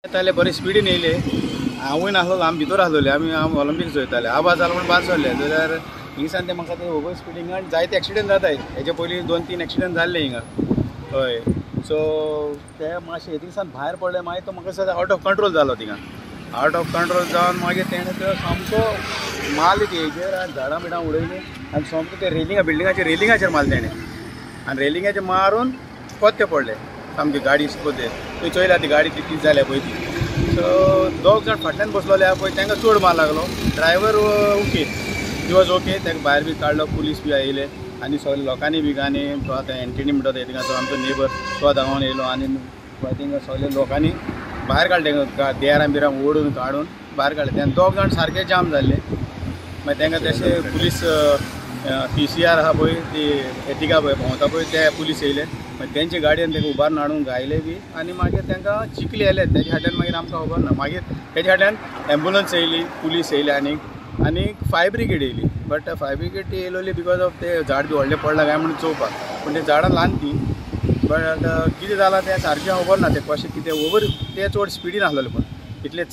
येताले बरे स्पिडीन येयले. हांवूय नासलो, आमी भितर आसलोले, आमी ऑलिम्पिक्स चोयताले. आवाज जालो म्हूण भायर सरले जाल्यार हिंगसान ते म्हाका ते ओवर स्पिडींग जायते एक्सिडंट जाताय. हेजे पयलीं 2-3 एक्सिडंट जाल्ले हिंगा. हय, सो ते मातशें थिंगसान भायर पडले, मागीर तो म्हाका दिसता आवट ऑफ कंट्रोल जालो. थिंगा आवट ऑफ कंट्रोल जावन मागीर तेणें तो सामको मारले ती हेजेर आनी झाडां बिडां उडयलीं आनी सामको ते रेलिंगा बिल्डिंगाचेर रेलिंगाचेर मारले तेणें आनी रेलिंगाचेर मारून पोत्ते पडले सामकी गाडी पोत्ते. तुवें चोयल्या ती गाडी ती जाल्या पळय ती. सो दोग जाण फाटल्यान बसलोले आहा पळय, तांकां चड मार लागलो. Driver okay, he was okay. ताका भायर बी काडलो, पुलीस बी आयले आनी सगळे लोकांनी बी आनी तो आतां एंटनी म्हणटा तो थिंगा आमचो नेबर तो धांवन येयलो आनी थिंगा सगळे लोकांनी भायर काडले, देरां बिरां ओडून काडून भायर काडले. तेन्ना दोग जाण सारके जाम जाल्ले. मागीर तांकां तशें पुलीस PCR आहा पळय, ती एटिका पळय भोंवता पळय, ते पुलीस येयले. मागीर तेंचे गाडयेन तांकां उबारून हाडून घायले बी आनी मागीर तांकां चिखली येयले. तेज्या फाटल्यान मागीर आमकां खबर ना. मागीर तेज्या फाटल्यान एम्बुलन्स येयली, पुलीस येयले आनी आनी फायर ब्रिगेड येयली. बट फायर ब्रिगेड ती येयलोली because of ते झाड बी व्हडलें पडलां काय म्हणून चोवपाक, पूण ते झाडां ल्हान ती. बट कितें जालां तें सारकें खबर ना, तें कशें कितें ओवर ते चड स्पिडीन आसलेले, पूण इतलेंच.